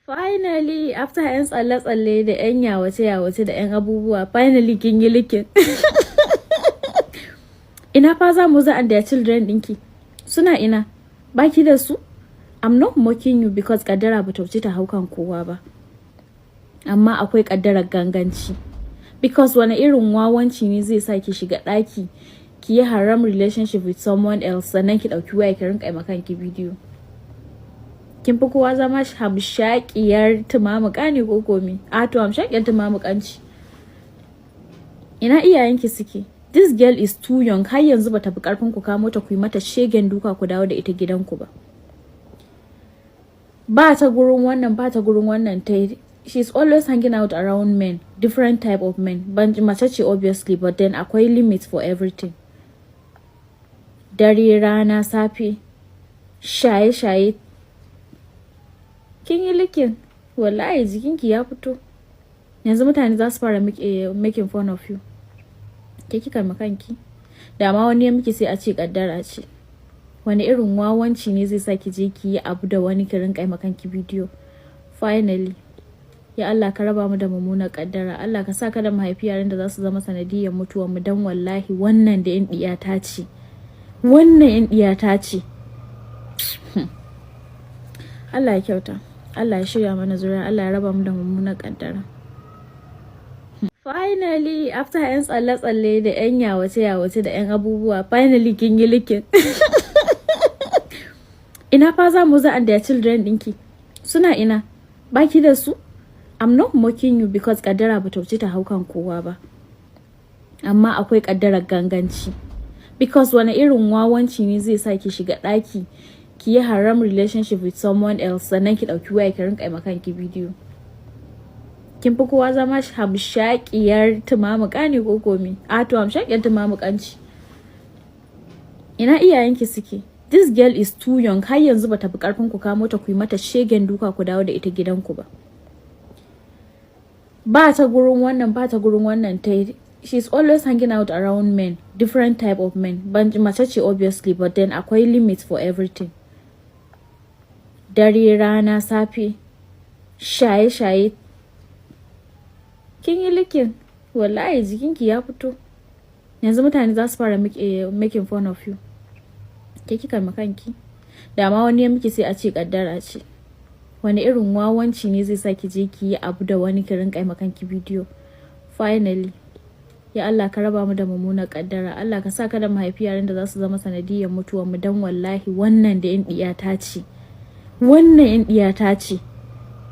Finally, after 'yan tsalle-tsalle da 'yan yawace-yawace da 'yan abubuwa, finally kin yi leaking. Ina fa mother and their children ɗinki? Suna ina? Baki da su? I'm not mocking you because kaddara bata wuce ta hau kan kowa ba. Amma akwai kaddarar ganganci. Because wani irin wawanci ne zai sa ki shiga ɗaki ki yi haram relationship with someone else, sannan ki ɗauki waya ki rinƙa ma kanki bidiyo? Kin fi kowa zama hamshakiyar tumamuka ne ko komi? A to, hamshakiyar tumamukanci. Ina iyayenki suke? This girl is too young. Har yanzu bata fi karfin ku kamo ta, ku yi mata shegen duka, ku dawo da ita gidanku ba. Ba ta gurin wannan, ba ta gurin wannan, ta she's always hanging out around men, different type of men. Ban mace ce obviously, but then akwai limit for everything. Dare, rana, safe, shaye-shaye. Kin yi leaking, wallahi jikinki ya fito. Yanzu mutane za su fara making fun of you. Ke kika ma kanki. Da ma wani ya miki, sai a ce kaddara ce. Wani irin wawanci ne zai sa ki je ki yi abu da wani, ki rinka ma kanki bidiyo? Finally, ya Allah, ka raba mu da mummunar kaddara. Allah ka sa kada mu haifi yaran da za su zama sanadiyar mutuwar mu, dan wallahi wannan da in diyata ce, wannan in diyata ce. Allah ya kyauta, Allah ya shirya mana zuriya, Allah ya raba mu da mummunar kaddara. Finally, after 'yan tsalle-tsalle da 'yan yawace-yawace da 'yan abubuwa, finally kin yi leaking. Ina fa mother and their children ɗinki? Suna ina? Baki da su? I'm not mocking you because kaddara bata wuce ta hau kan kowa ba. Amma akwai kaddarar ganganci. Because wani irin wawanci ne zai sa ki shiga ɗaki ki yi haram relationship with someone else, sannan ki ɗauki waya ki rinƙa ma kanki bidiyo? Kin fi kowa zama hamshakiyar tumamuka ne ko komi? A to, hamshakiyar tumamukanci. Ina iyayenki suke? This girl is too young. Har yanzu bata fi karfin ku kamo ta, ku yi mata shegen duka, ku dawo da ita gidanku ba. Ba ta gurin wannan, ba ta gurin wannan, ta she's always hanging out around men, different type of men. Ban mace ce obviously, but then akwai limit for everything. Dare, rana, safe, shaye-shaye. Kin yi leaking, wallahi jikinki ya fito. Yanzu mutane za su fara making fun of you. Ke kika ma kanki. Da ma wani ya miki, sai a ce kaddara ce. Wani irin wawanci ne zai sa ki je ki yi abu da wani, ki rinka ma kanki bidiyo? Finally, ya Allah, ka raba mu da mummunar kaddara. Allah ka sa kada mu haifi yaran da za su zama sanadiyar mutuwar mu, dan wallahi wannan da in diyata ce, wannan in diyata ce.